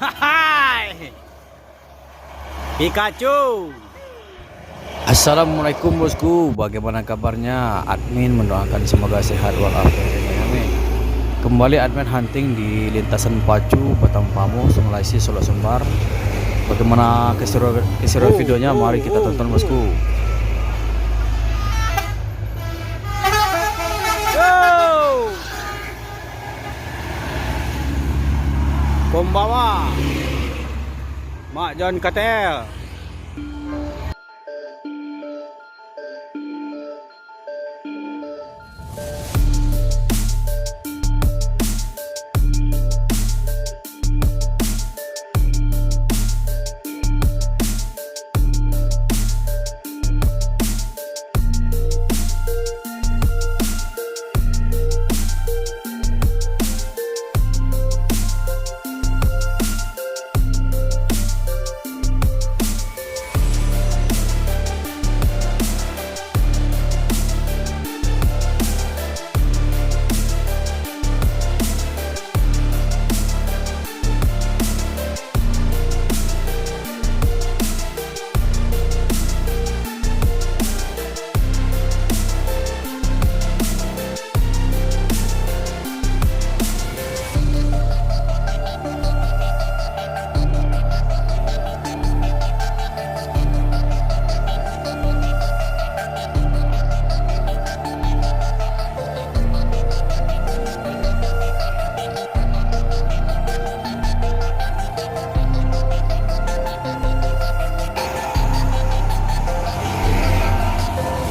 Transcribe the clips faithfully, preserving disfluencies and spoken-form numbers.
Hai! Pikachu! Assalamualaikum, bosku. Bagaimana kabarnya? Admin mendoakan semoga sehat walafiat. Amin. Kembali admin hunting di lintasan Pacu, Batang Pamoh, Sungai Lasi, Solok Sumbar. Bagaimana keseru-, keseruan videonya? Mari kita tonton, bosku. Yo! Konbawa, Mak Jon Katel.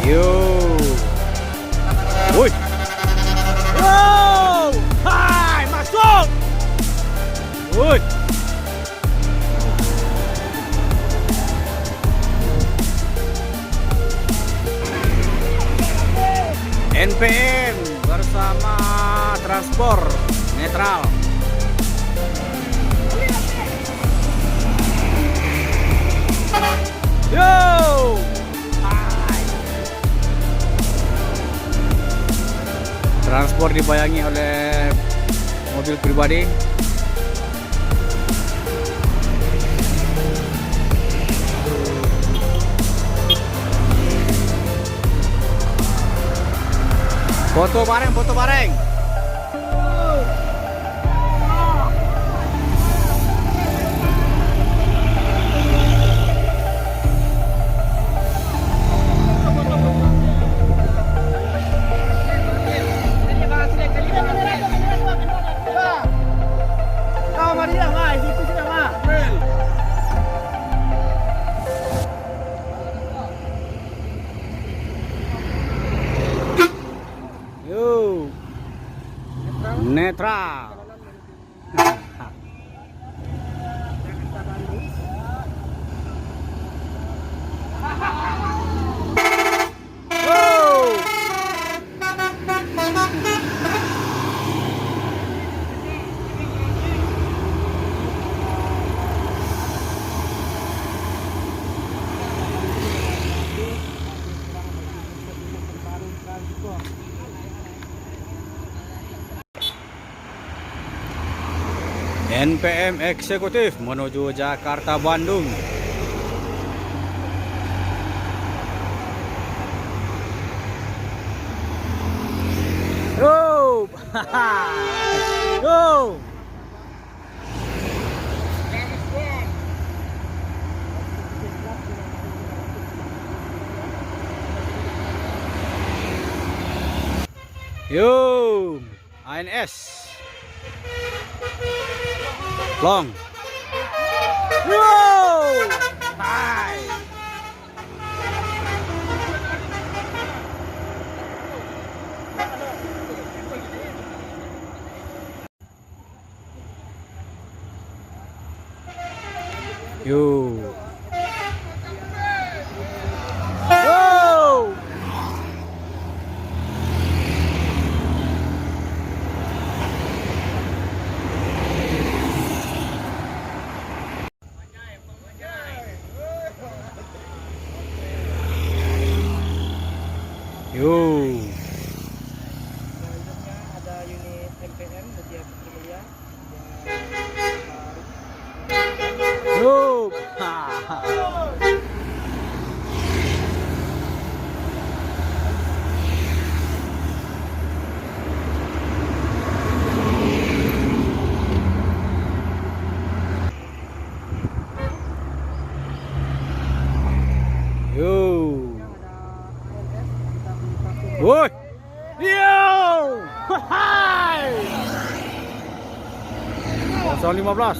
Yo. Woi. Yo. Hai, masuk. Woi. N P M bersama Transpor Netral. Yo! Hai. Transpor dibayangi oleh mobil pribadi. Foto bareng, foto bareng. Yo. Netral. N P M Eksekutif menuju Jakarta Bandung. Yo! Yo! Yo! A N S. Long. Wow! Hai. Yo. Yo. Yo. Selanjutnya ada unit M P M, Mutia Putri Mulia. Yang baru. Woi. Yo. Hai. Kosong lima belas.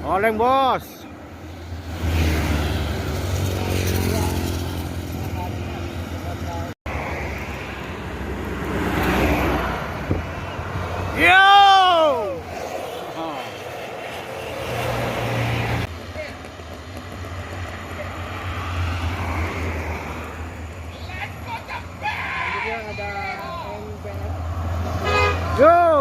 Oleng, bos. Yo. Yo.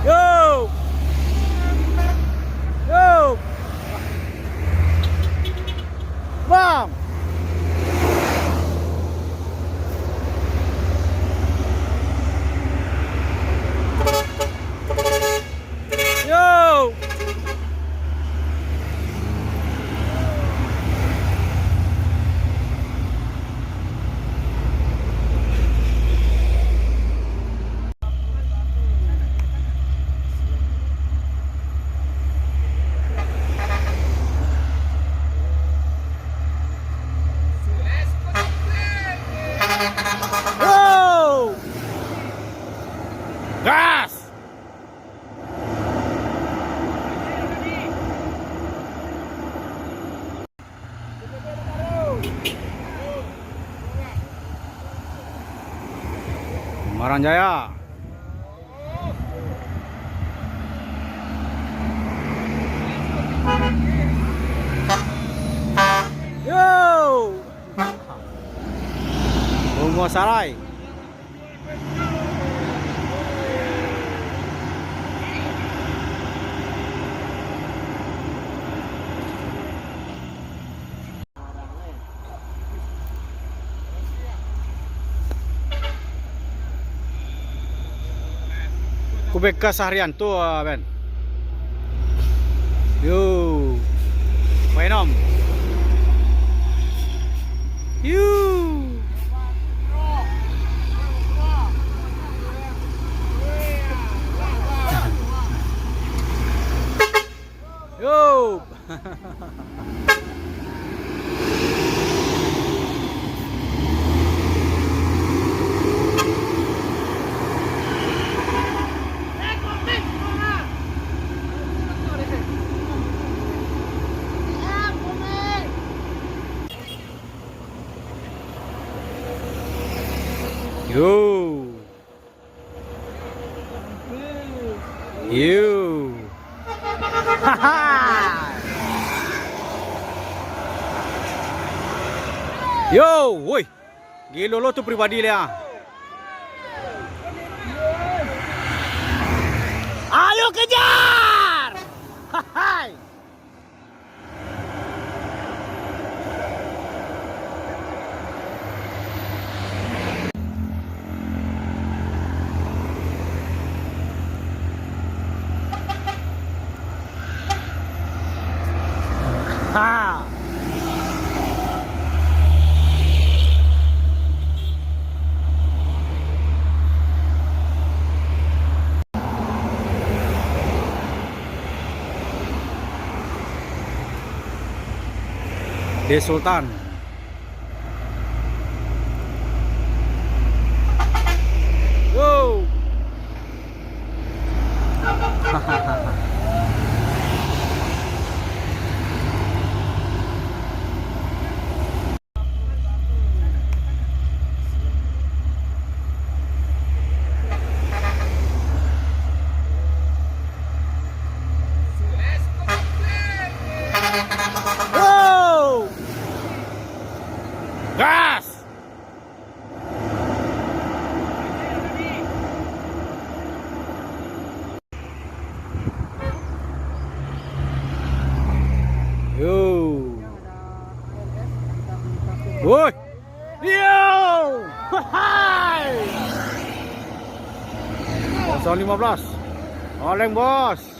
Yo. Yo. Bang. Yo. Yo. Gas. Semarang Jaya. Yo. Bungo Sarai. Kubeka saharian tu, ah, Ben. Yo. Mainom. Yo. Yo. Yo. Yo. Yo, woi. Gilo lo tu pribadi le, ah. Ayo kejar! Hai. Ha. De Sultan. Wow. Wow! Gas! Yo. Woi. Yo. Hai. Kosong lima belas. Oleng, bos.